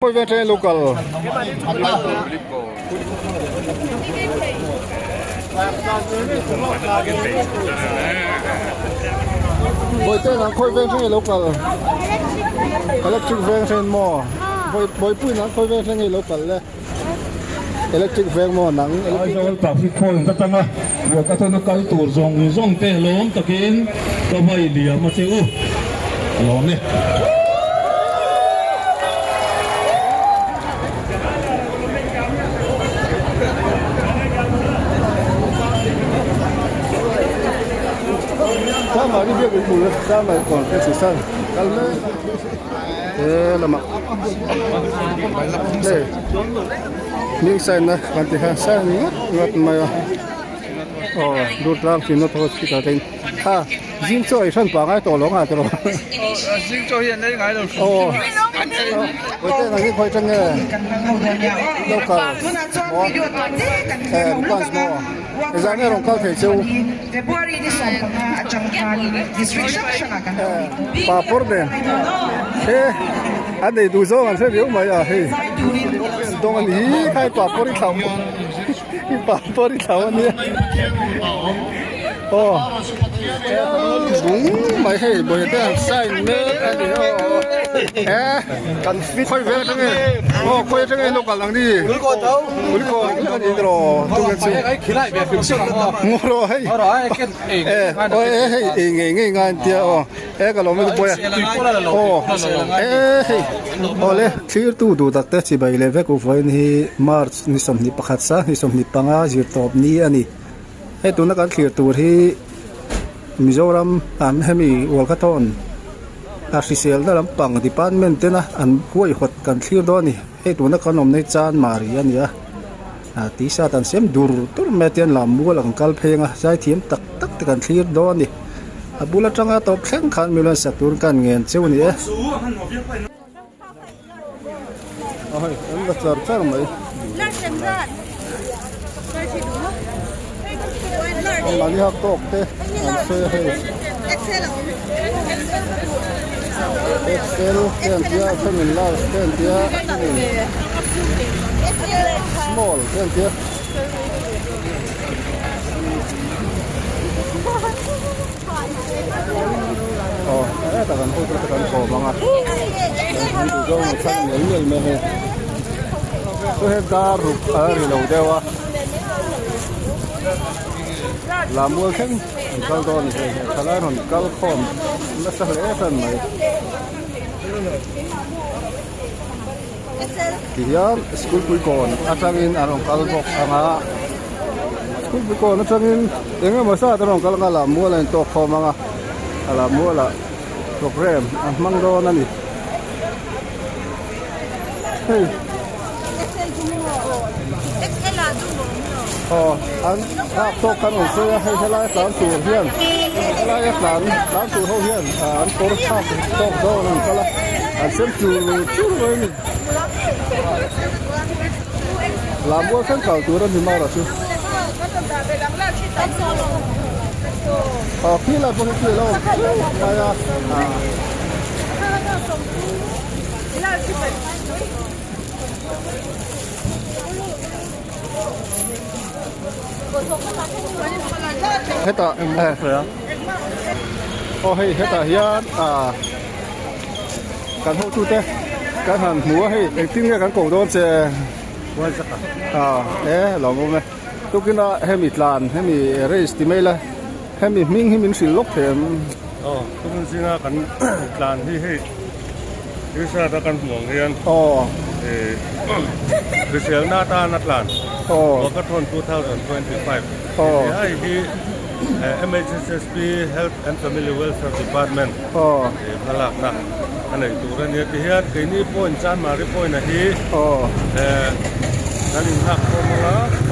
Khawi veng thleng local. Bawihte nang khawi veng thleng local. Electric veng thleng maw? Bawihpui nang khawi veng thleng local le. Electric veng maw nang. Aizawl traffic point atanga walkathon a kal tur zawng zawng te lawm takin ka vai liam a che u. Ka lawm e. Chamari biak in bul chamari kawn te chi san kal mek he lamah hei hming sign na kan ti kha sign ngawt ngawt mai a aw Durtlang Synod Hospital te in a zing chaw ei hran pangai tawh lo ang a tiraw zing chaw hi an ei ngai lo aw vawiin ang hi khawi tang nge local maw eh advance maw zan nge rawn kal thei cheu papawr nen he an ei duh zawng an hre viau mai a hei dawng a ni hi khai papawr i thlau i papawr i thlau a nia aw bung mai hei bawihte an sign mek a ni aw e kan fit khawi vel atang nge aw khawi atang nge local ang ni kulikawn a ni tiraw tunge chu ngaw hei e aw e hei ei ngei ngei ngai an tia aw e ka lo mai buai a aw e hei awle thlir tu duh tak te chibai leh vek u vawiin hi march ni 21 sang ni 25 zirtawp ni a ni. Hei tuna kan thlir tur hi Mizoram an hemi Walkathon a hriselna lampang department tena an huaihawt kan thlir dawn a ni. Hei tuna kan awmna hi Chanmari a ni a, ah tisa tan siam dur dur mai a tian lam mual ang kal phei anga zaithiam tak tak te kan thlir dawn a ni. A bul atanga tawp thleng khan milan sak tur kan ngen cheu a ni e. A hei an la char char mai mahni hak tawk te an sawi a hei excel te an tia a thenin large te an tia a thenin small te an tia. Aw hetah kan hotel te kan kawm ang a an duh zawng ang chhan mial mial mai hei chu he dar ruk a ri lo deuh a lammual thleng an kal dawn a ni hei thalai rawn kal khawm nasa hle hran mai tihian school puikawn atangin an rawn kal bawk ang a school puikawn atangin eng emaw zat an rawn kal ang a lammual a intawk khawm ang a a lammualah program a hmang dawn a ni hei aw an nghak tawk khan awm se a hei helai a tlan tur hian helai a tlan tlan tur ho hian an kawr thlak tawk dawn an kal a an sem chur chur mai a ni lammual thleng kal tur a ni mar a chu aw khi lai pawh hi khi a lo awm teuh mai a ah. Hetah aw hei hetah hian ah kan hotute kan han hmu a hei engtin nge kan ko dawn che ah e lo awm e tukina hemi tlan hemi race ti mai la hemi hming hi min hrilh lawk thei em. Aw tukin zinga kan tlan hi hei. Richard a kan hmuh ang hian hriselna atan a tlan Walkathon 2025 hei hi MHSSP Health and Family Welfare Department hmalakna a neih tur a nia tihian keini point Chanmari point a hi kan inghak khawm ang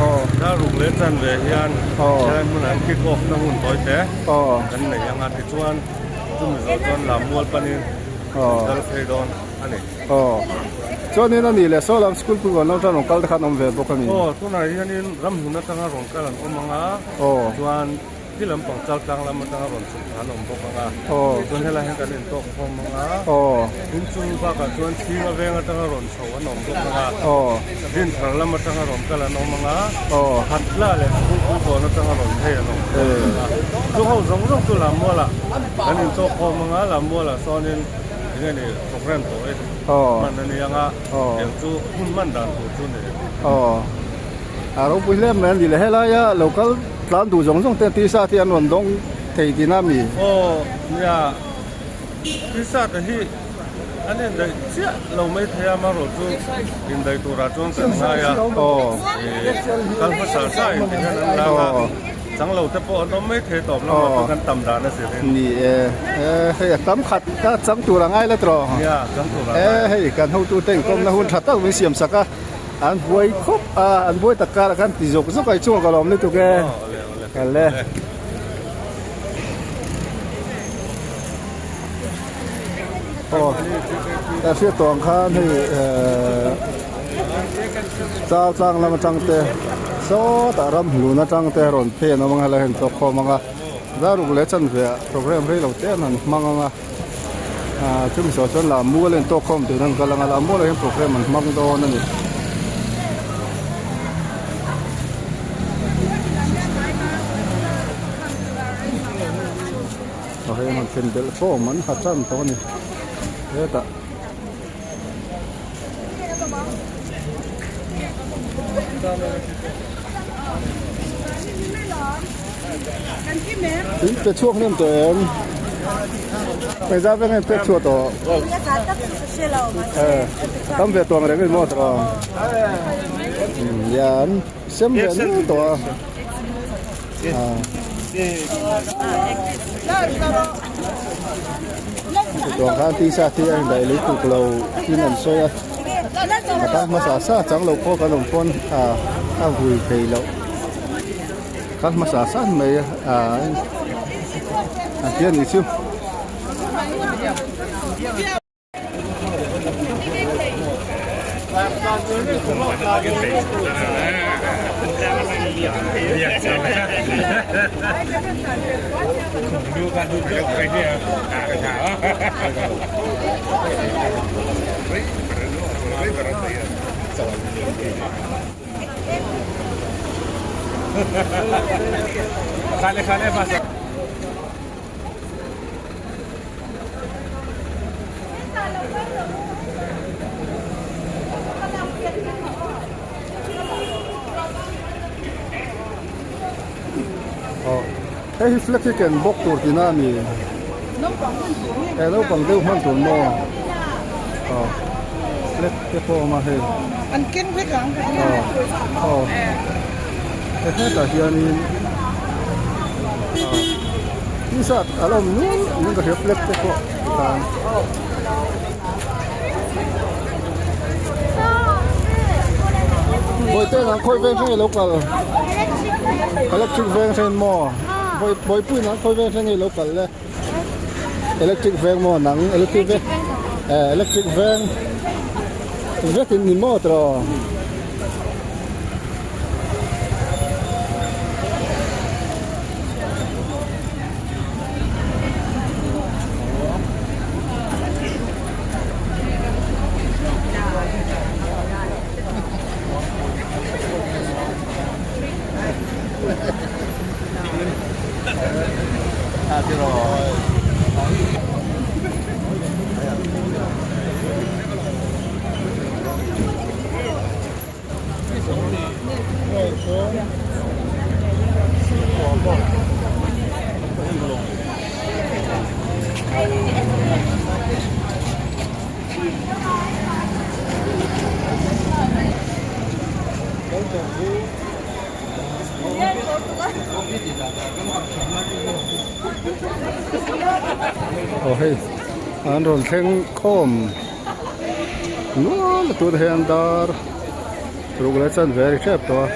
a daruk leh chanve hian helai hmunah hian kick off na hun tawi te kan nei ang a tichuan chumi zawh chuan lammual panin kal phei dawn a ni. Aw. Chuanin a nih leh saw lam school pui rawn lo tan rawn kal te khan awm ve bawk a ni. Aw, tunah hianin ramhlun atanga rawn kal an awm ang a. Aw. Chuan. Khi lampang Chaltlang lam atanga rawn chhuk thla an awm bawk ang a, chuan helai hian kan intawk khawm ang a, tin chu bakah chuan Chhinga veng atanga rawn chho an awm bawk ang a, Dinthar lam atanga rawn kal an awm ang a, Khatla leh Kulhpui atanga rawn phei an awm bawk ang a. Chu ho zawng zawng chu Lammualah kan intawk khawm ang a, Lammualah sawnin eng nge ni program tawh e hman a ni ang a, tiang chu hun hman dan tur chu ni. A ropui hle mai a ni le helaia local tlan duh zawng zawng te tisa te an rawn dawng thei tihna a mi? Aw nia tisa te hi an indaih chiah lo mai thei a amaherawh chu indaih turah chuan kan ngai a kal hmasa sa in ti hian an lang a chang lo te pawh an awm mai thei tawp lamah chu kan tam dan a zir in. Ni e hei a tam khat a chang tur a ngai la tawh nia chang tur a ngai e hei kan hotu te inkawmna hun tha tak min siam sak a. An buai khawp a, an buai tak karah khan ti zawk zawk a i chungah ka lawm lutuk e. Kal e. Aw, ka hriat tawh ang khan hei ehh Chaltlang lam atang te sawtah ramhlun atang te rawn phei an awm ang a helai hian tawk khawm ang a, daruk leh chanve ah program rei lo te an han hmang ang a. Ah chumi saw chuan lah mual a intawk khawm tur an kal ang a lah mualah hian program an hmang dawn a ni. Aw hei an han thlen belh fawm an ha tan tawh a ni hetah. In pe chhuak hnem tawh em? Engzah veng nge pek chhuah tawh? Tam ve tawh ang reng in maw tawh? Lian sem ve nual tawh a. Tawng khan tisa te a indaih lei tuk lo tin an sawi a a tan hmasa sa chang lo pawh kan awm pawn a vui thei loh kan hmasa sa mai a an ti a nih chu. Aw hei hi flag hi ken bawk tur tihna a ni e naupang deuh hman tur maw aw flag te pawh a awm a hei an ken vek ang aw aw he hetah hianin T-shirt a lo awm nual in ka hria flag te pawh tikhan. Bawihte nang khawi veng thleng i lo kal electric veng thleng maw bawihpui nang khawi veng thleng i lo kal le electric veng maw nang electric veng eh electric veng vek in ni maw tiraw. Aw hei an rawn thleng khawm nual a tunah hian dar ruk leh chanve a ri tep tawh a.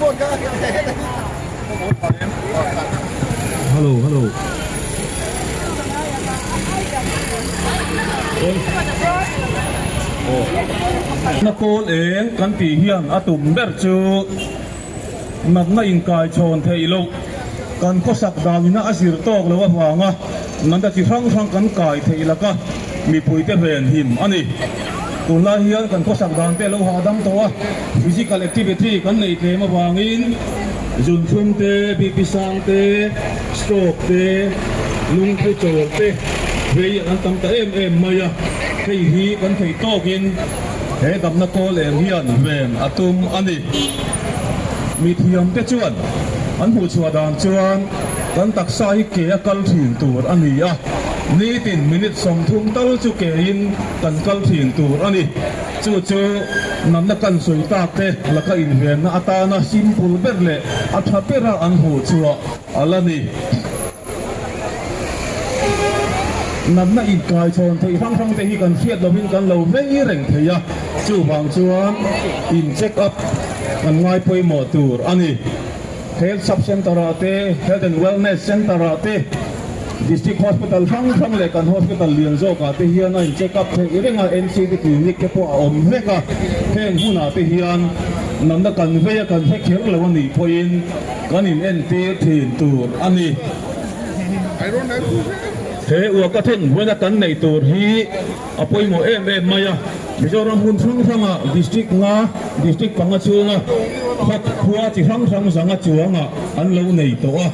Hello hello. Na kawl eng kan tih hian a tum ber chu natna inkai chhawn theih loh kan khawsak danina a zir tawk loh avanga natna chi hrang hrang kan kai theih laka mipuite ven him a ni. Tunlai hian kan khawsak dan te a lo hahdam tawh a, physical activity kan neih tlem avangin zunthlum te, BP sang te, stroke te, lungphu chawl te vei an tam ta em em mai a, hei hi kan theih tawkin he damna kawl eng hian ven a tum a ni. Mithiam te chuan an hmuhchhuah dan chuan kan taksa hi ke a kal thin tur a ni a, nitin minute 30 tal chu kein kan kal thin tur a ni. Chu chu natna kan sawi tak te laka invenna atana simple ber leh a tha bera an hmuh chhuah a la ni. Natna inkaichhawn theih hrang hrang te hi kan hriat lovin kan lo vei reng thei a, chuvang chuan in check up kan ngai pawimawh tur a ni. Health Sub Centre ah te, Health and Wellness Centre ah te, District Hospital hrang hrang leh kan hospital lian zawkah te hian a in check up theih reng a, NCD clinic te pawh a awm vek a, heng hunah te hian natna kan vei a kan hre kher lo a nih pawhin kan in entir thin tur a ni. He uakathon vawiina kan neih tur hi a pawimawh em em mai a, Mizoram hmun hrang hranga district nga, district panga chhunga khaw khua chi hrang hrang zanga chuangah an lo nei tawh a.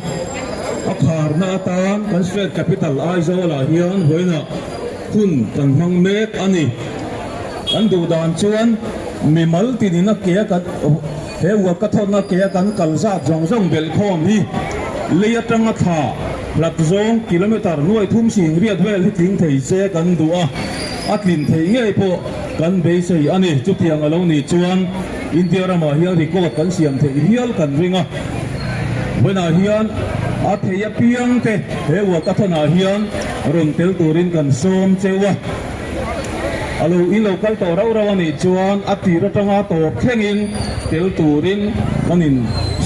A kharna atan kan state capital Aizawl-ah hian vawiinah hun kan hmang mek a ni. Kan duh dan chuan mimal tinin a ke a kan he workathon a ke a kan kal zat zawng zawng belh khawm hi lei atanga thla hlat zawng kilometer nuai thum sing riat vel hi tling thei se kan duh a, a tlin theih ngei pawh kan beisei a ni. Chutiang a lo nih chuan India ramah hian record kan siam theih hial kan ring a. Vawiinah hian a thei apiang te he workathon ah hian rawn tel turin kan sawm cheu a. A lo in lo kal tawh rauh rauh a nih chuan a tir atanga tawp thlengin tel turin kan in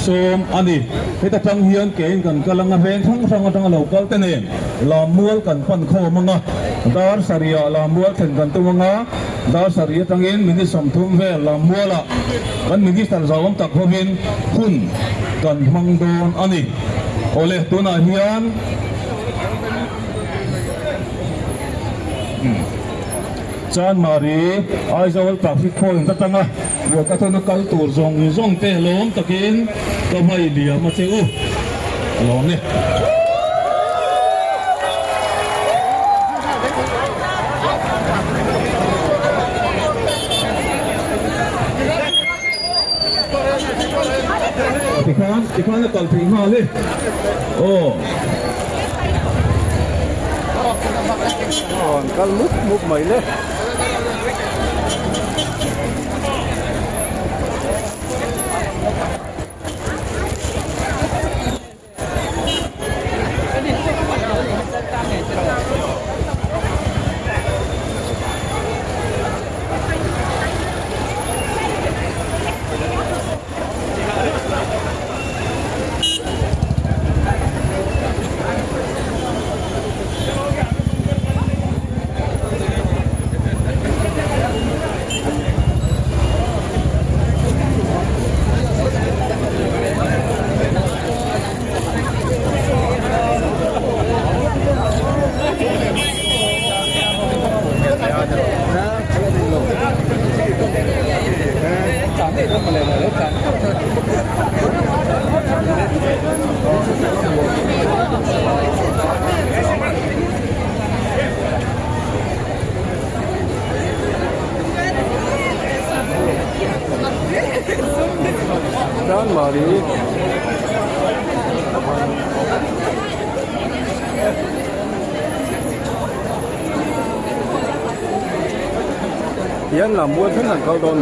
sawm a ni. Heta tang hian kein kan kal anga veng hrang hrang atanga lo kal te nen Lammual kan pan khawm anga dar sarihah Lammual thlen kan tum anga dar sarih atangin minute 30 vel Lammualah kan minister zauawm tak hovin hun kan hmang dawn a ni. Awle tunah hian. Chanmari, Aizawl traffic point atanga Walkathon a kal tur zawng zawng te lawm takin ka hmai liam a che u. A lawm e. Tikhan, tikhan a kal theih nghal e. Aw. Aw an kal mup mup mai le. Chanmari. Hian lammual thleng an kal dawn.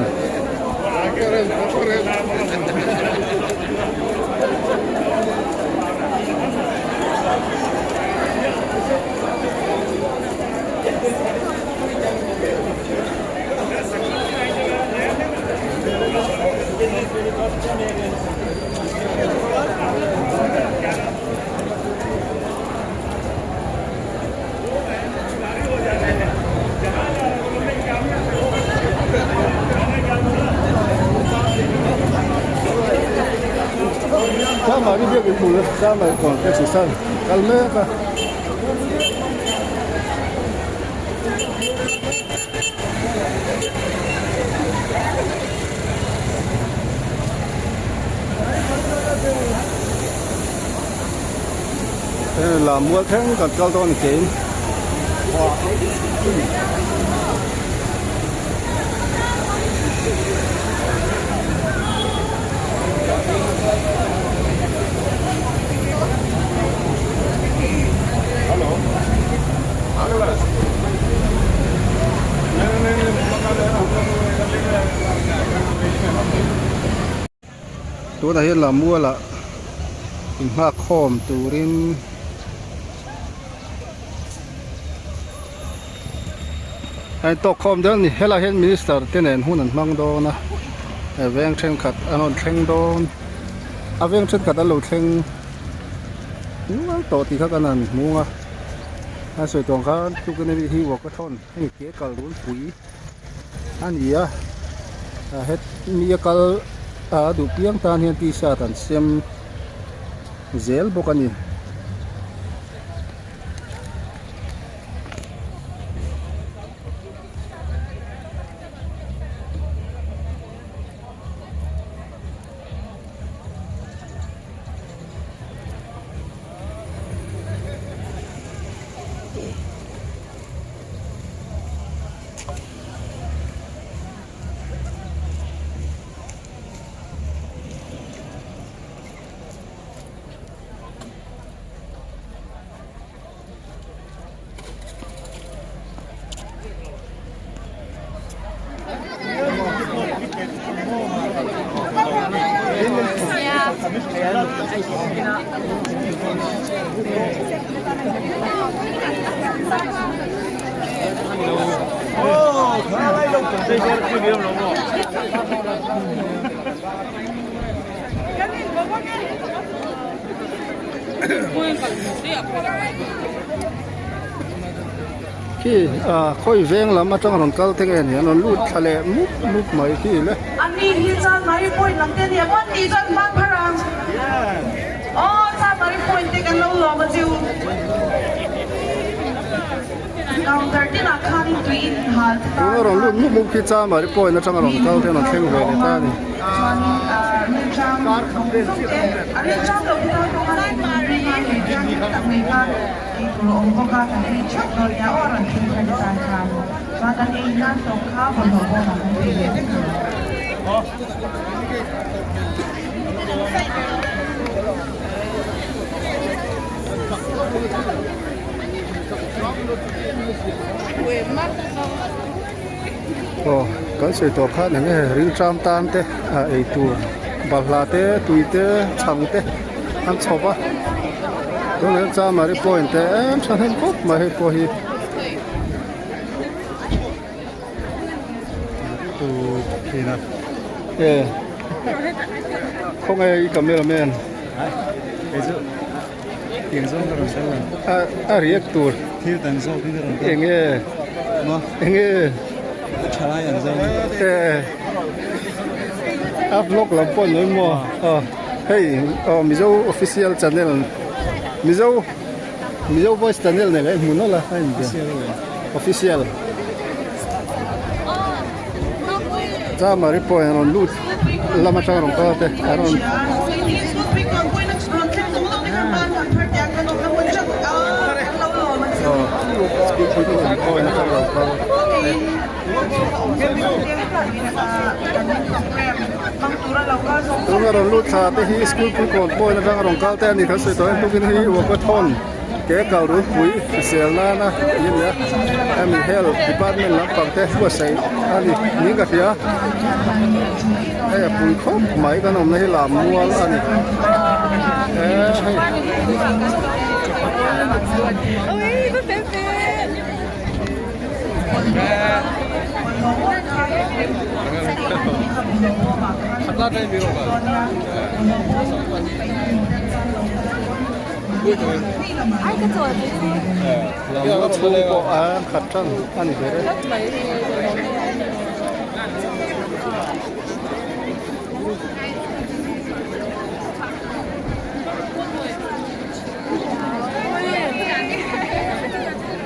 Chanmari biakin bul Chanmari kawn taxi stand kal mek a. Lam mual thleng kan kal dawn kein. Tunah hian Lamualah inghak khawm turin a intawk khawm dawn a ni helaiah hian minister te nen hun an hmang dawn a veng thenkhat an rawn thleng dawn a veng thenkhat an lo thleng nual tawh tih kha kan han hmung a a sawi tawng khan tukin ami hi walkathon hei ke kal runpui a ni a het mi a kal a duh piang tan hian t-shirt an sem zel bawk a ni. Khi ah khawi veng lam atang rawn kal te nge ni an rawn lut thla leh mup mup mai khi le. Tuna rawn lut mup mup khi Chamari point atanga rawn kal te an rawn thleng ve leh ta a ni. Aw kan sawi tawh khan eng nge rilṭam tan te ah ei tur balhla te tui te chhang te an chhawp a tunah hian chamari point te em thahnem khawp mai hei pawh hi. E khawnge i camera man a react tur enge enge e a vlog lam pawh ni maw hei mizo official channel mizo. Mizo voice channel nei leh hmu nawlh a a inbia official Chamari pawh in rawn lut lam atang rawn kal te a rawn Tuna rawn lut thla te hi school pui kawn pawhin atanga rawn kal te a ni kha sawi tawh em tukin hi walkathon ke kal runpui hrisel nana tih a ni a hemi health department lampang te buatsaih a ni niin ka hria hei a pui khawp mai kan awmna hi lam mual a ni eh hei. Lamna chhung pawh a khat tan a ni ber e.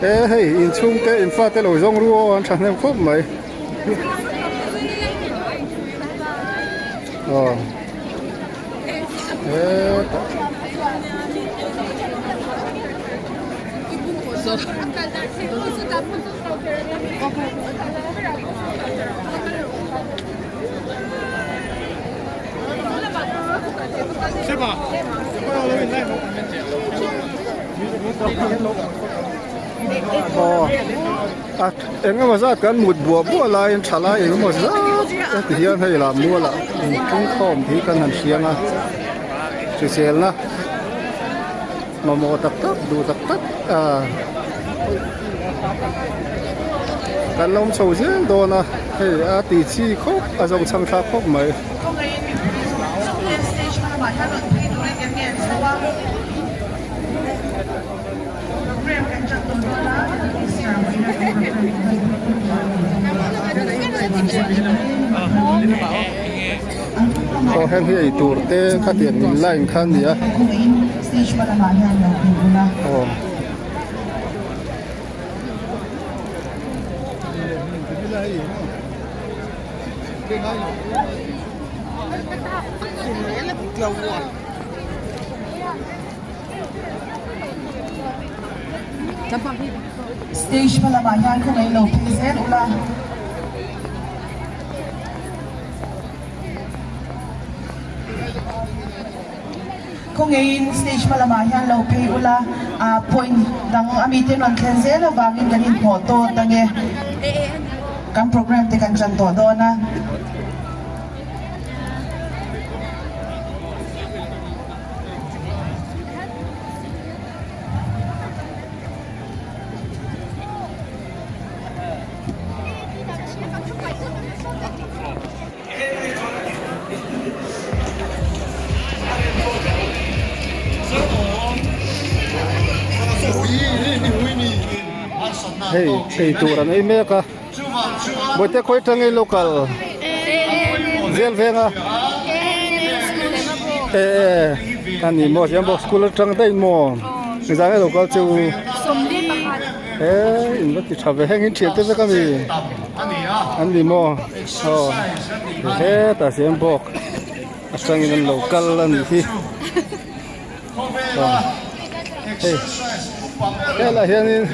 E hei inchhung te in fate lo zawng ru aw an thahnem khawp mai aw hetah Aw a eng emaw zat kan mut buah buah laiin tha lai eng emaw zat heti hian hei lah mualah inkhawm hi kan han hriang a hriselna mamawh tak tak duh tak tak a kan lo awm chho zel dawn a hei a ti chi khawp a zawng chhang thlak khawp mai. Aw heng hi ei tur te khatiang in line kha a ni a aw. Stage hma lamah hian khawngaih lo phei zel ula. Khawngaihin stage hma lamah hian lo phei ula, ah point dang a mite rawn thlen zel avangin kan inhmuh tawt ange. Kan program te kan chan tawh dawn a. Hei ei tur an ei mek a bawihte khawi atang ei local vel veng a e e ani maw siam bawk school atang daih maw nizan nge local chu e in va ti tha ve heng in thian te vek ami an ni maw. Aw hetah hian bawk atangin an lo kal a nih hi aw hei helaiah hianin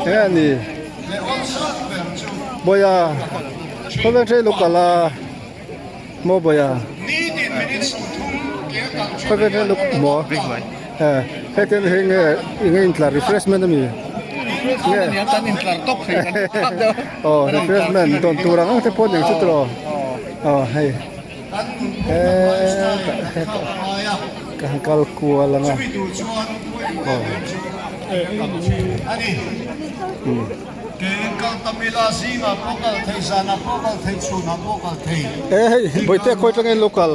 enge a ni bawiha khawvel hrei lo kal a maw bawiha khawvel hrei lo maw hetiang hi enge enge intlar refreshment a mi nge Aw refreshment dawn tur ang ang te pawh eng chu tawh aw hei hetah hetah ka han kal kual ang a aw e hei bawihte khawi atangin lo kal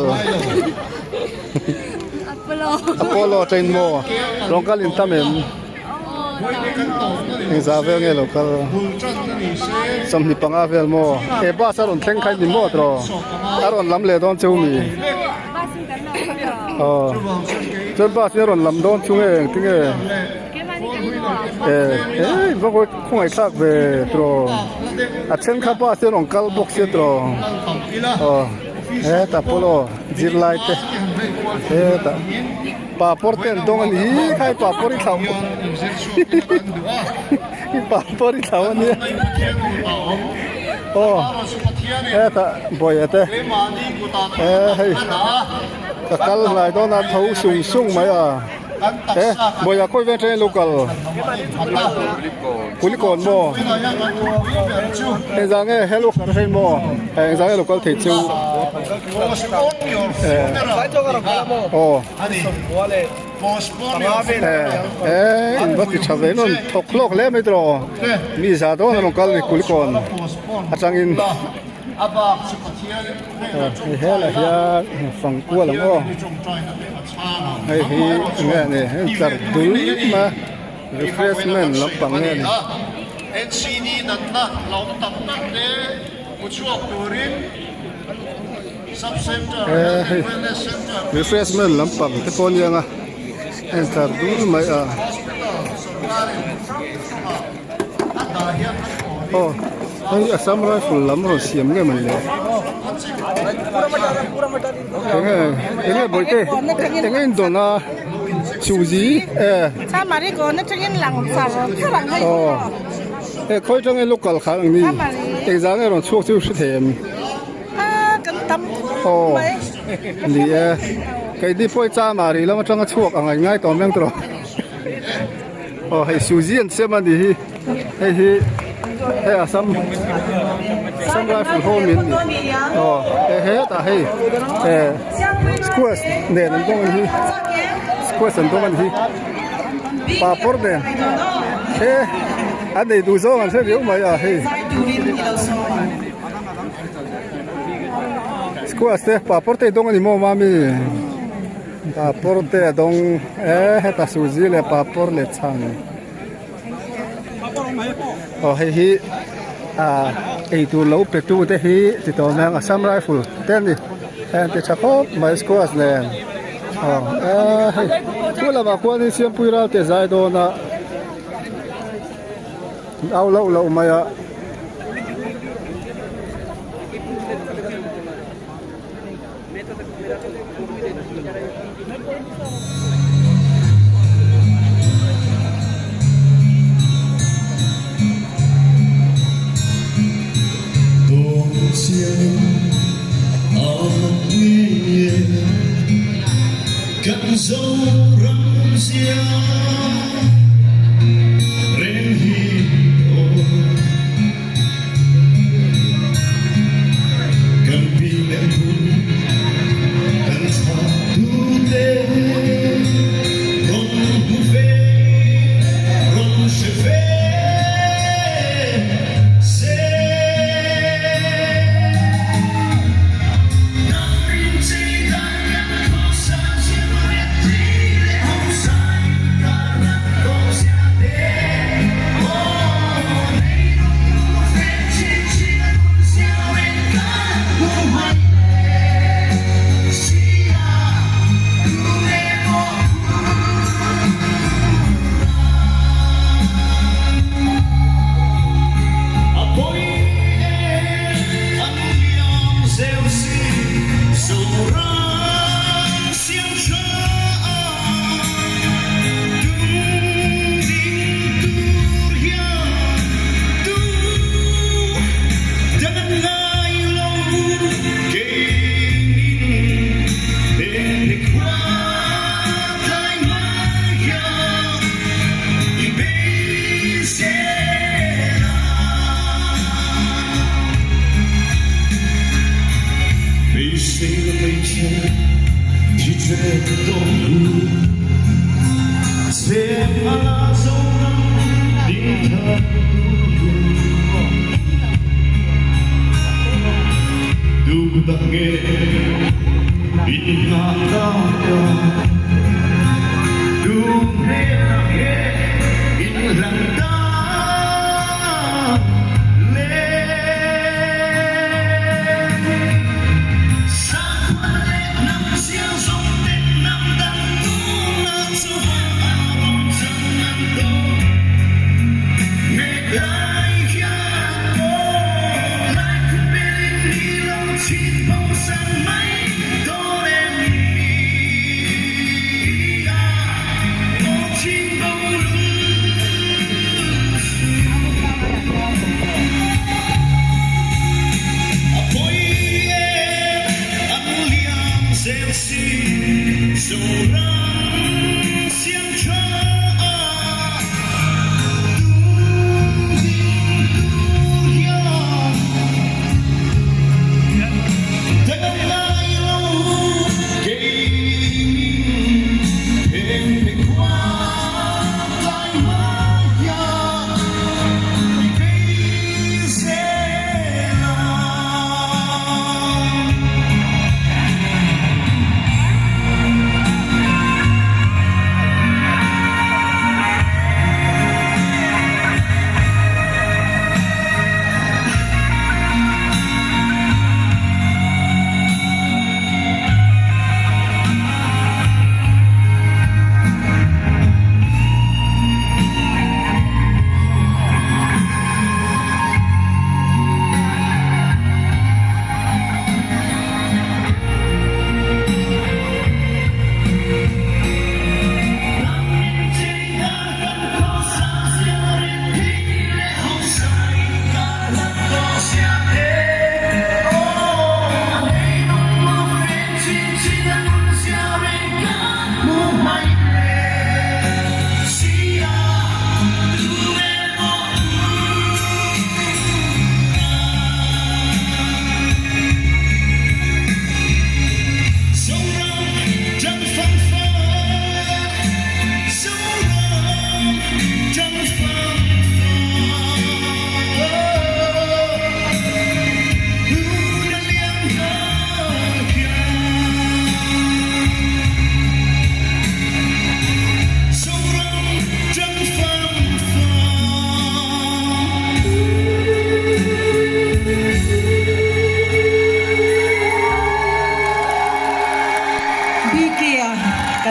Apollo atangin maw rawn kal in tam em. Engzah vel nge lo kal 25 vel maw he bus a rawn thleng kha ni maw tawh a rawn lam leh dawn cheu mi aw chuan bus in a rawn lam dawn chu nge engtin nge e e va khawngaih thlak ve tawh a then kha bus hi a rawn kal bawk sia tawh aw hetah pawh aw zirlai te hetah. Papawr te an dawng a ni hi khai papawr i thlauh i papawr i thlauh a nia aw hetah bawih te e hei ka kal hlai dawn a tho sung sung mai a e bawih ah khawi veng atangin lo kal kulikawn maw engzah nge hello kar hei maw engzah nge lo kal thei chu e aw. Eh in va ti tha ve nawn thawk hlawk hle mai tawh mi za dawn a rawn kal ni kulikawn atangin hei helaiah hian fang kual ang aw hei hi enge a ni hei tlar dul mai a refreshment lampang nge a ni. Hei refreshment lampang te pawh a ni ang a heng tlar dul mai a. Aw hei Assam Rifle lam rawn siam nge mawni le enge enge bawihte enge in dawn a suzi e aw e khawi tang e local khan ang ni engzah nge rawn chhuak chu hre thei em aw ni e keini pawh i chamari lam atanga chhuak ang ngai tawh meng tawh Aw hei suzi an siam a nih hi hei hi hei Assam Assam Rifle ho min ni aw he hetah hei eh squash nen an dawng a ni hi squash an dawng a ni hi papawr nen he an ei duh zawng an hre riau mai a hei squash te papawr te dawng a ni maw mami. Papawr te a dawng e heta suzi leh papawr leh chhang aw hei hi ah eitur lo pe tu te hi ti tawh mai ang assam rifle te a ni heng ti tha khawp mai squash nen aw e hei chu lamah khuanin siampui ral te a zai dawn a an au loh loh mai a.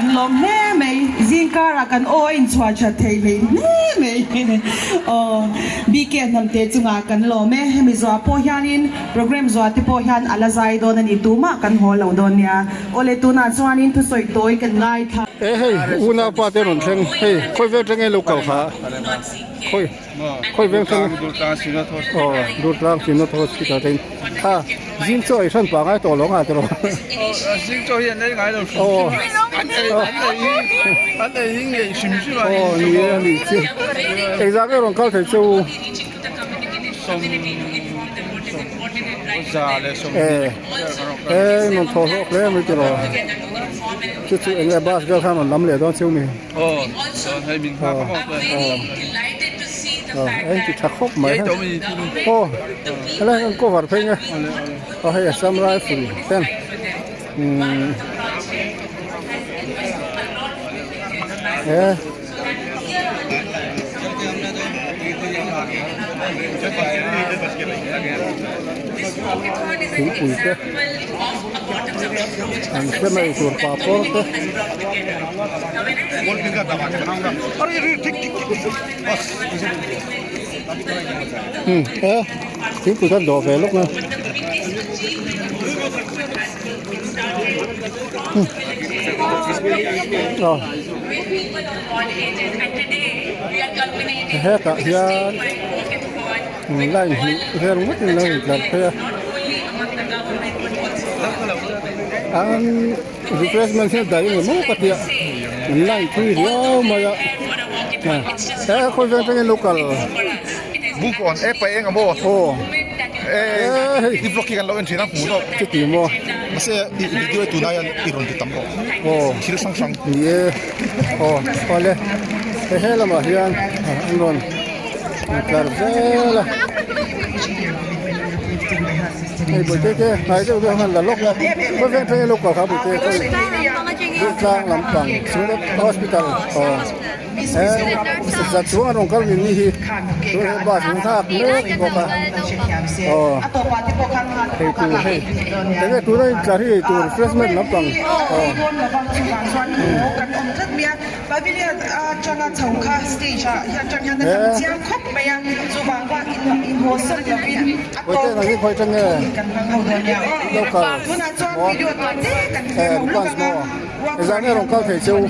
Kan lawm hle mai. Zingkarah kan aw a inchhuah that thei hlei hle mai. Aw BK hnamte chungah kan lawm e. Hemi zuah pawh hianin program zuah te pawh hian a la zai dawn a ni. Tumah kan haw lo dawn nia. Awle tunah chuanin thusawi tawi kan ngaithla. E hei unaupa te rawn thleng hei khawi vel thleng nge lo kal kha khawi khawi vel thleng aw Durtlang Synod Hospital te in kha zing chaw ei hran pah ngai tawh lo nga tiraw zing chaw hi an ei ngai lo hrim hrim a an ei hi ngei hrim hrim a aw ni e a nih chu engzah nge rawn kal thei che u za leh sawm e e rawn thaw hlawk hle mai tiraw chu chu eng nge bus vel khan rawn lam leh dawn cheu mi aw hei min nghak a maw aw ei ti tha khawp mai aw helai kan cover phei nge aw hei assam rifle ten umm e Thingpui te an hre mai tur papawr te. Hmm e thingpui khan dawh ve lawk na. Hmm aw hetah hian line hnih vel ngawt in lo intlar phei a an refreshment hi a daih emaw maw ka tia an line thui riau mai a he khawi veng atangin lo kal Bungkawn e paih eng amaw aw e hei i vlog hi kan lo en thin a hmuh nawk chuti maw mahse i video hi tunah hian i rawn ti tam rawh aw thil hrang hrang ni e aw awle he he lamah hian an rawn intlar zel a hei bawihte te hnai deuh deuh hian la lawk a khawi veng thleng local kha bawihte khawi Durtlang lampang Synod Hospital aw. He za chuang an rawn kal min ni hi tun he bus in nghak mek bawk a aw hei tur hei enge tuna in tlar hi ei tur refreshment lampang aw he khawi khawi tang nge local maw he advance maw zan nge rawn kal thei cheu.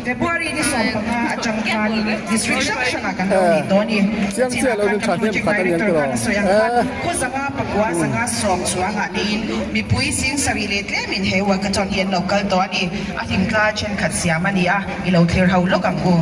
February ni 15 atang khan district hrang hrangah kan lo nei tawh a ni. Chiang Chinah chiah khan lovin kan tha hnem project khat a niang director tiraw khan a sawi ang khan eh. khaw zanga pakua zanga sawm chuangah neiin mipui zing sarih leh tlemin he workathon hi an lo kal tawh a ni. A hlimtla thenkhat siam a ni a, i lo thlir ho lawk ang u.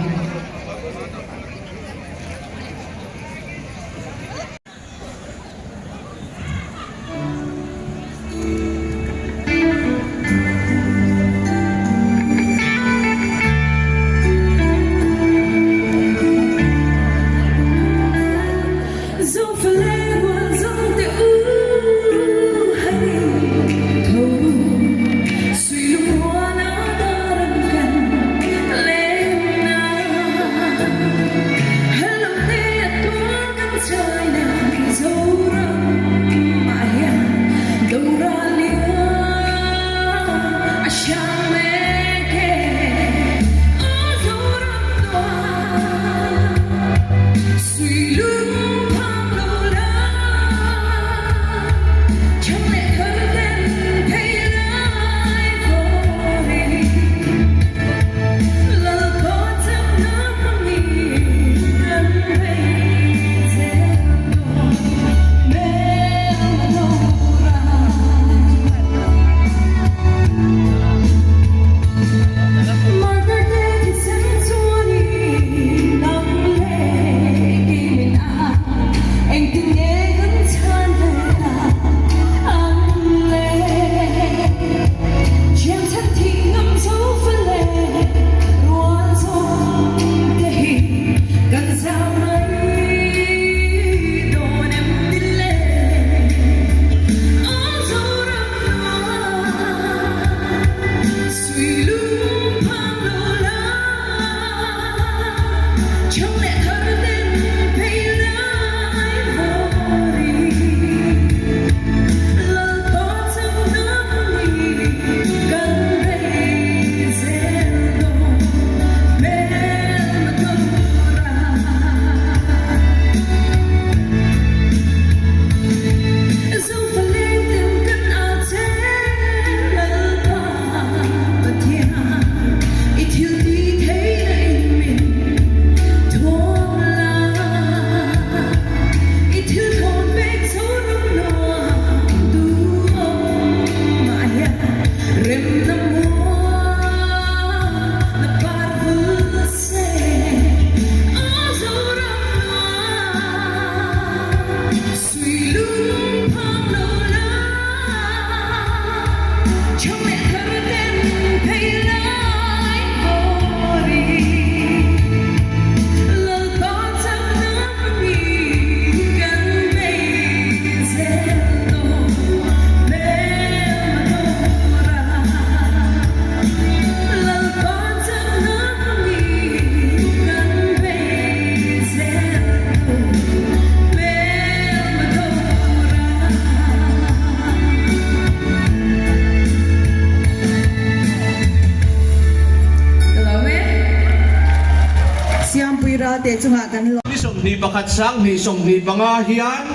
Ralte chungah kan lawm. Ni 21 sang 25 hian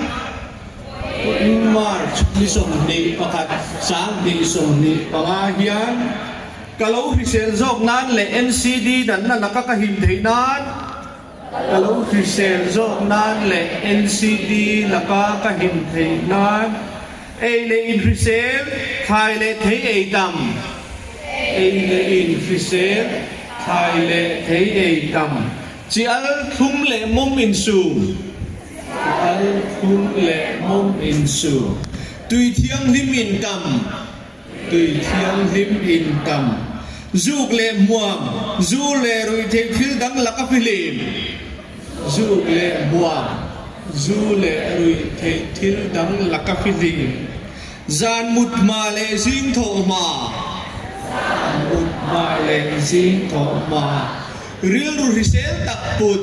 March ni 21 sang 25 hian ka lo hrisel zawk nan leh NCD danna laka ka him theih nan ka lo hrisel zawk nan leh NCD laka ka him theih nan ei leh inhrisel thlai leh thei ei tam ei leh inhrisel thlai leh thei ei tam chi al thlum leh mawm insum. Al phum leh mawm in su. Tui thianghlim in tam, Tui thianghlim in tam. Zuk leh hmuam, zu leh ruihtheih thil dang lak a fihlim. Zuk leh hmuam, zu leh ruihtheih thil dang lak a fihlim. Zan mut hma leh zing thawh hma, Zan mut hma leh zing thawh hma. Rilru hrisel tak put.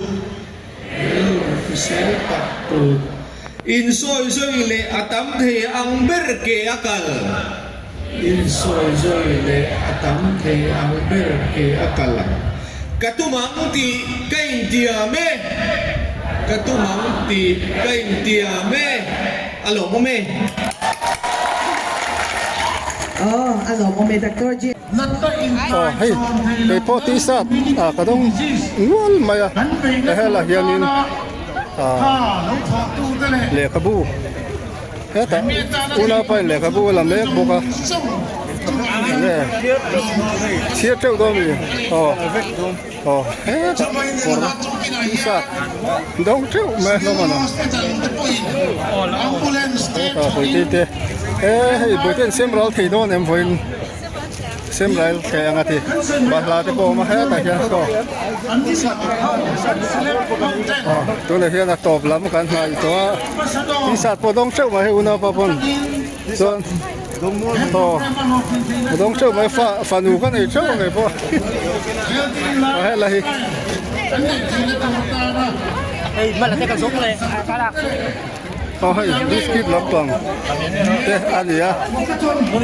Rilru hrisel tak put. Insawi zawi leh a tam thei ang ber ke a kal. Insawi zawi leh a tam thei ang ber ke a kal ang. Ka tum ang tih ka intiam e. Ka tum ang tih ka intiam e. A lawmawm e. Aw, a lawmawm e Doctor G. Aw hei kei pawh t-shirt ah ka dawng nual mai a helah hianin ah lehkhabu hetah unaupa in lehkhabu a la mek bawk a enge chhiar teuh dawn a ni aw aw hetah kawr t-shirt dawng teuh mai a hlawm a ni hetah bawihte te he hei bawihte an sem ral thei dawn em vawiin. Semrail thleh anga ti balhla te pawh a awm a hetah hian saw aw tunah hian a tawp lam kan hnaih tawh a t-shirt pawh dawng teuh mai hei unaupa pawn chuan aw a dawng teuh mai fa fanu ka nei teuh ang pawh a helai hi. Aw hei biscuit lampang te a ni a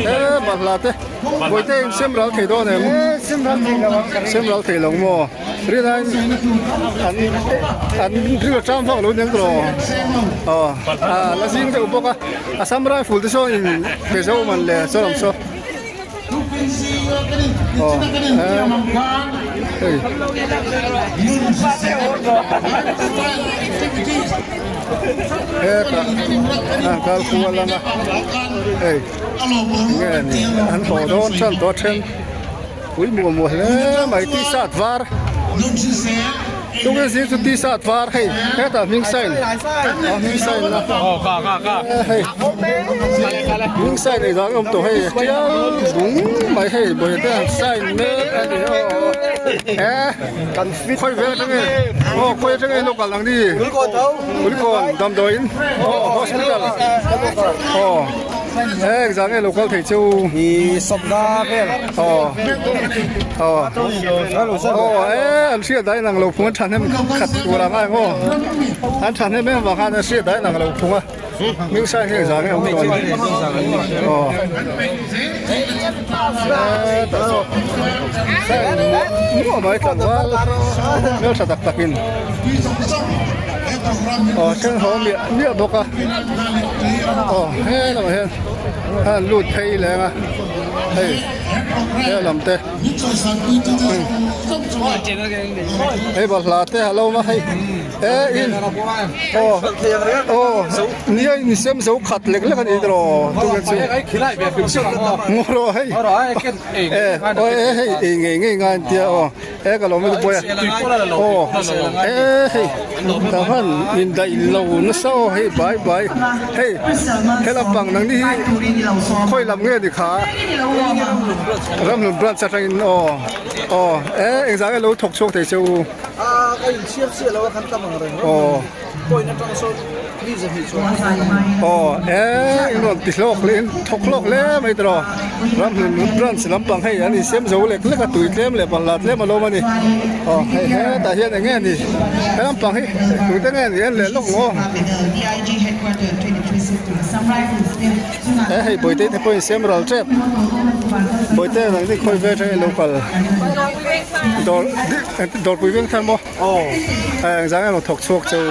he balhla te bawihte in sem ral thei dawn em sem ral thei lo maw rinaiin an an ril a ṭam vak lo aniang tawh aw a la zing deuh bawk a assam rifle te sawn in pe zo man le saw lam saw. Aw hei hetah an kal kual ang a hei nge ni an hlawh dawn tan tawh a then pui muah muah hle mai t-shirt var. Tunge zing chu t-shirt var hei hetah hming sign a hming sign na hei hming sign ei zang awm tawh hei tial bung mai hei bawihte an sign mek a ni aw e khawi vel atang nge aw khawi atang nge lo kal ang ni kulikawn damdawiin aw hospital aw. He engzah nge lo kal thei chu? I sawmna vel. Aw. Aw. Aw e an hriat dahin ang lo phung an thahnem khat tur ang a eng aw. An thahnem em vang khan an hriat dahin ang lo phung a. Hming sign hi engzah nge awm tawh a ni. Aw. E tah saw sign nuam mai tlangval hmeltha tak takin. Aw then haw miah miah bawk a aw he lamah hian a han lut phei leng a hei he lam te hei balhla te a lo awm a hei e in aw aw nia in sem zo khat lek lek a ni tawh chu ngaw rawh hei e aw e hei ei ngei ngei ngai an tia aw. He ka lo mi buai a aw e hei tah khan in daih lo nasa aw hei bai bai hei he lampang nang ni hi khawi lam nge ni kha ramhlun branch atangin aw aw e engzah nge lo thawk chhuak thei che u aw. Aw e in rawn ti hlawk leh in thawk hlawk hle mai tawh ramhlun branch lampang hei an insiam zo lek lek a tui tlem leh balhla tlem a lawm a ni aw hei hetah hian eng nge ni he lampang hi tute nge ni en leh lawk maw he hei bawihte te pawh insiam ral tep. Bawihte nang ni khawi vel atangin lo kal dawr dawrpui veng thar maw engzah nge rawn thawk chhuak cheu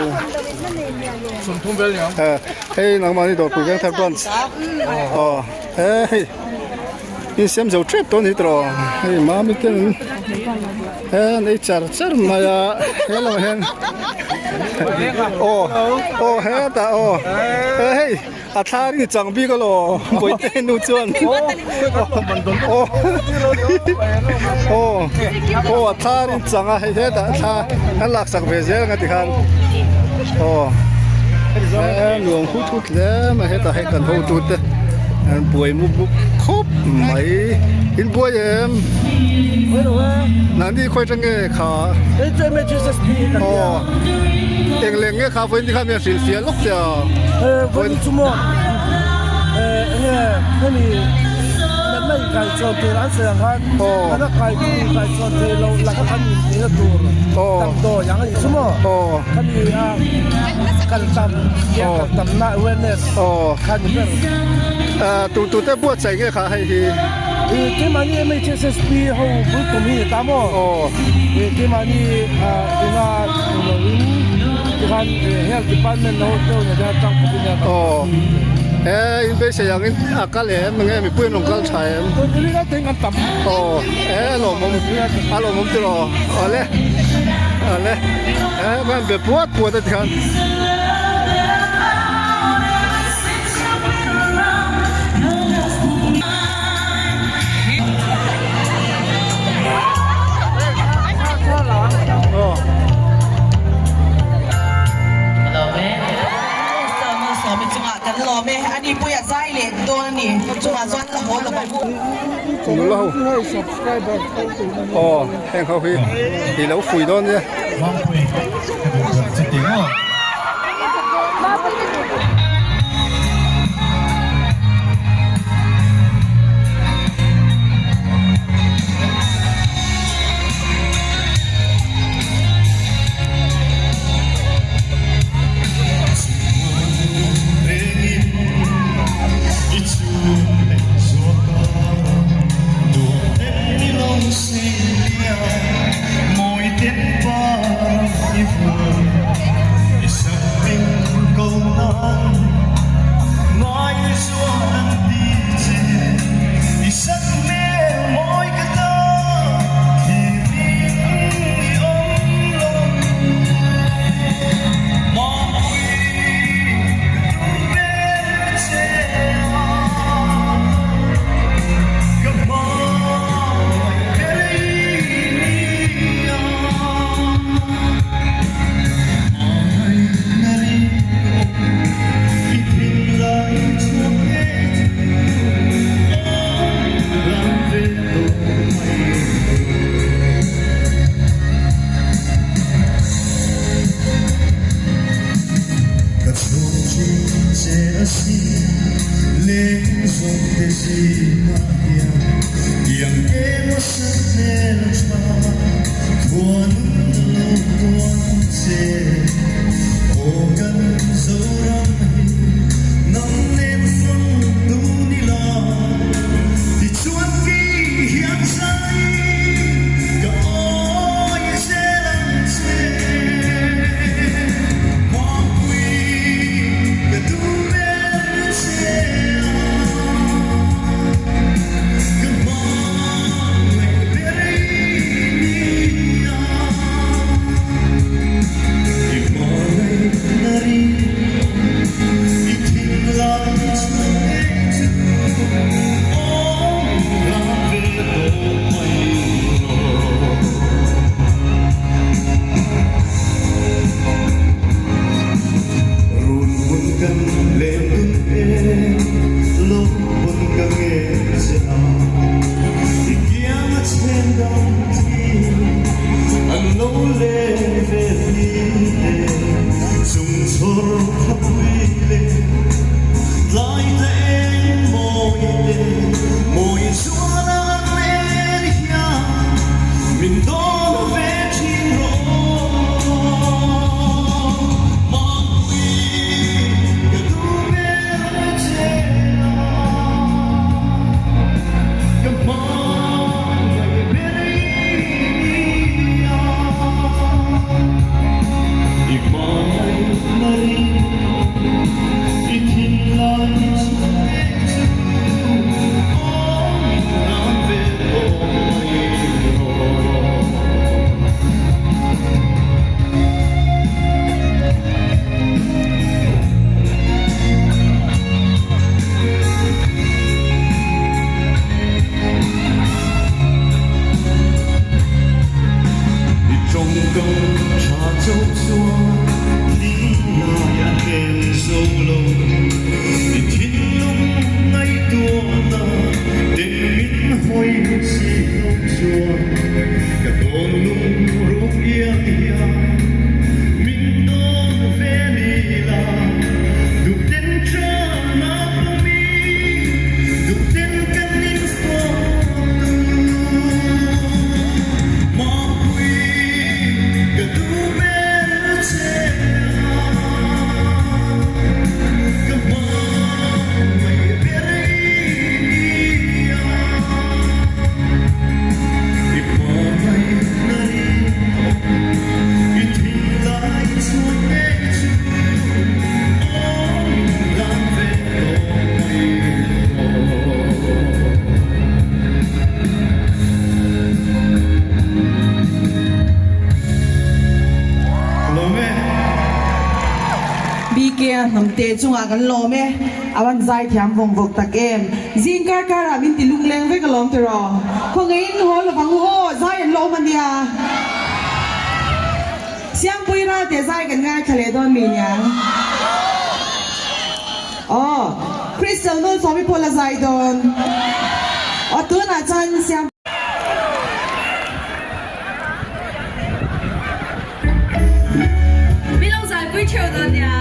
hei nangmahni dawrpui veng thar branch aw he hei insiam zo tep tawh a ni tawh hei mami ten he an ei char char mai a he lamah hian aw aw hetah aw hei. A thla ring chang bik alaw Bawihte nu chuan aw aw aw a thla ring chang a hei hetah thla an laksak ve zel ang a tikhan aw he nuam hut hut hle mai hetah hei kan hotu te an buai mup mup khawp mai in buai em nangni khawi atang nge kha aw. Eng leng nge kha vawiin khan mi a hrilh fiah lawk che a. Vawiin chu maw eng nge hemi natna in kai chhuah tur an sawi ang khan natna kai kai chhuah thei lo laka khan in tihna tur damdawi ang a nih chu maw khami a kal tam kia kal tamna awareness kha ni ber. Tu tu te buatsaih nge kha hei hi. Keimahni MHSSP ho bul tum hi ni ta maw? Keimahni ina loin tikhan Health Department ho deuh nen hian tang khawp in nia Aw he in beisei ang in a kal em enge mipui an rawn kal tha em? Ringa teng an tam. Aw he a lawmawm a lawmawm tiraw awle awle he khan be puat puat a tikhan. Nula ho aw heng ho hi i lo fui dawn nia. Hnamte chungah kan lawm e, a van zaithiam vawng vawk tak em. Zing kar karah min ti lungleng vek alawm tiraw. Khawngaihin haw lovang u aw, zai an la awm ania. Siangpui Ralte zai kan ngaithla leh dawn mi niang. Aw, Crystal Malsawmi pawh la zai dawn. Aw tunah chuan Siangpui. Mi lo zaipui theuh dawn nia.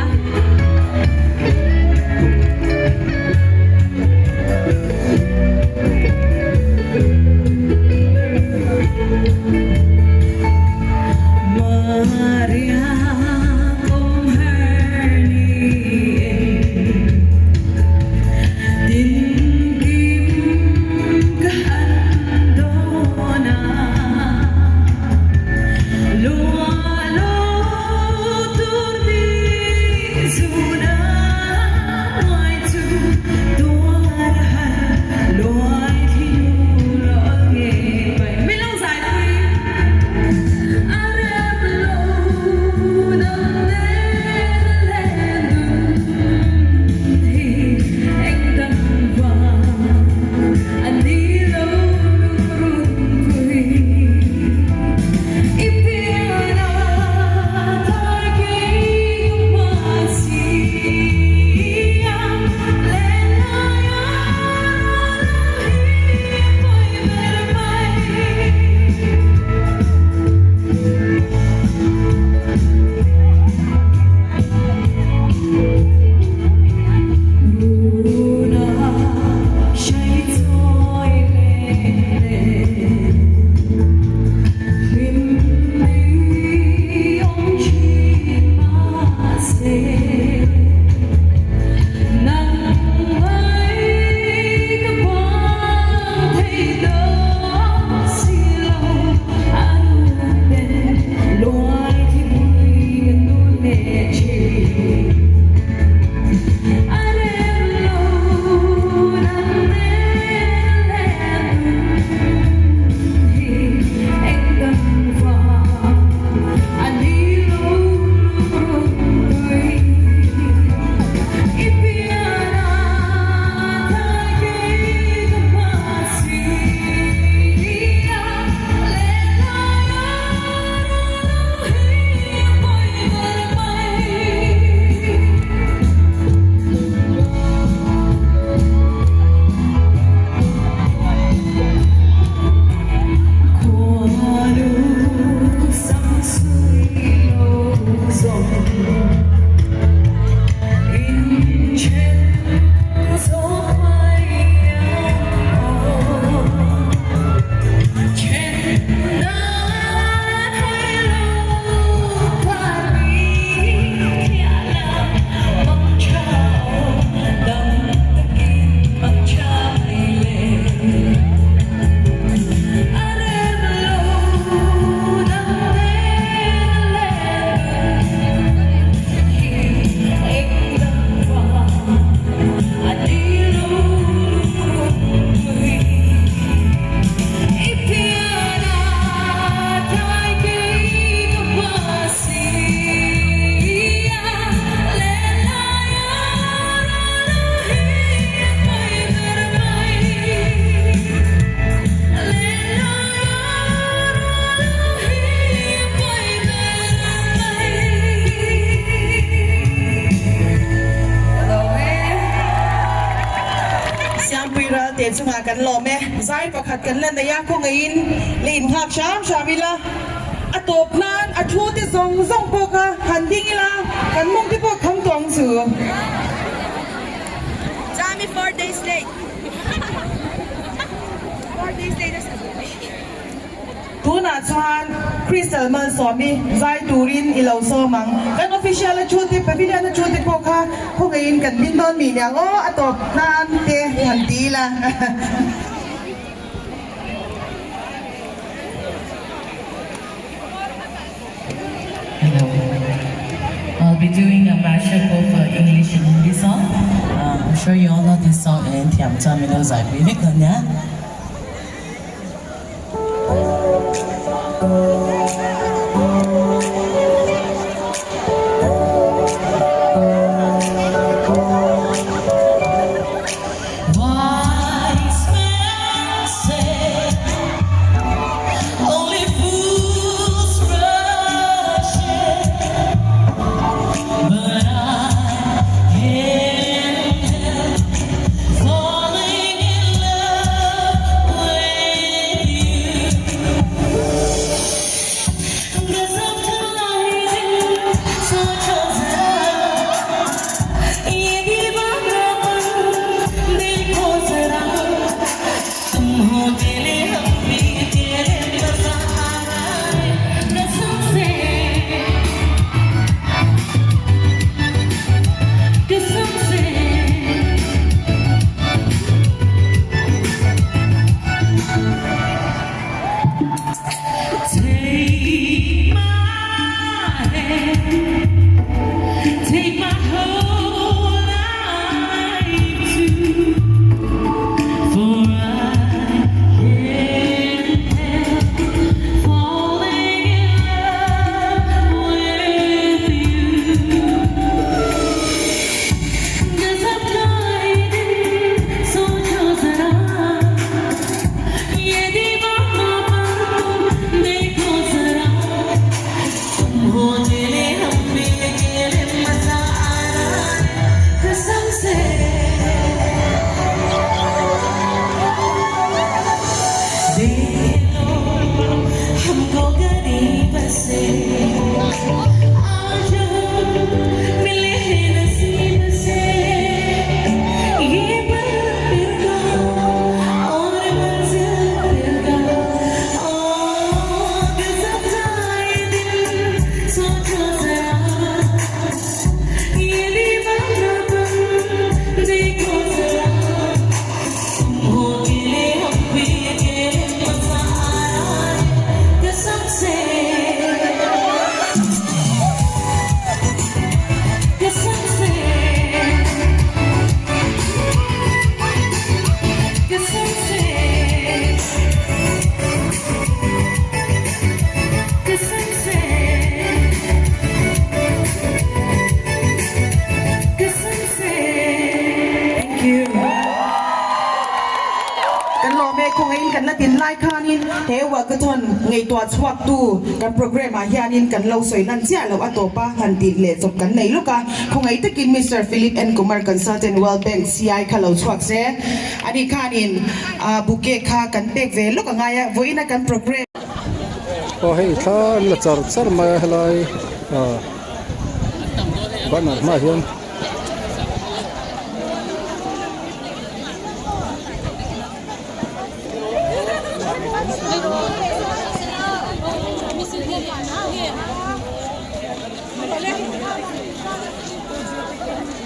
Siangpui Ralte chungah kan lawm e. Zai pakhat kan la nei a, khawngaihin la innghak hram hram ila, a tawp nan a thu te zawng zawng pawh kha han ding ila, kan mawng te pawh kham tawh ang chu. Chami 4 days late. 4 days late a sa. Tunah chuan Crystal Malsawmi zai turin i lo sawm ang. Kan official a thu te, pavilion a thu te pawh kha khawngaihin kan hmin dawn mi niang aw, a tawp nan te i han ti ila. Hello. I'll be doing a mashup of uh, English and Hindi song. Uh, I'm sure you all know this song and Thiam Chuan Min Lo Zai Pui Vek Dawn Nia. He Walkathon ngaihtuah chhuaktu kan programme ah hianin kan lo sawi lan chiah loh a tawp a, han tih leh chawp kan nei lawk a. Khawngaih takin Mister Philip N Kumar Consultant World Bank CI kha lo chhuak se. Ani khanin bouquet kha kan pek ve lawk a ngai a, vawiina kan programme. Aw hei thla an la char char mai a helai ah banner hmaah hian.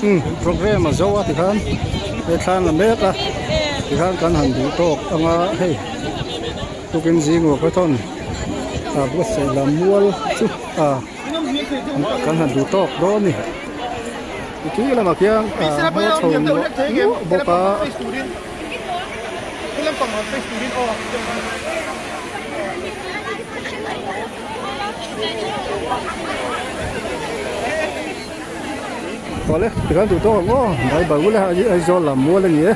Umm programme a zo a tikhan he thlan la mek a tikhan kan han duh tawk anga hei tukin zing walkathon a buatsaih lam mual chu a kan han duh tawk dawn a ni tui lamah khian a hmel chho nuah nuah bawk a. Awle tikhan duh tawk ang aw bye bye ule Aizawl lam mual a ni e.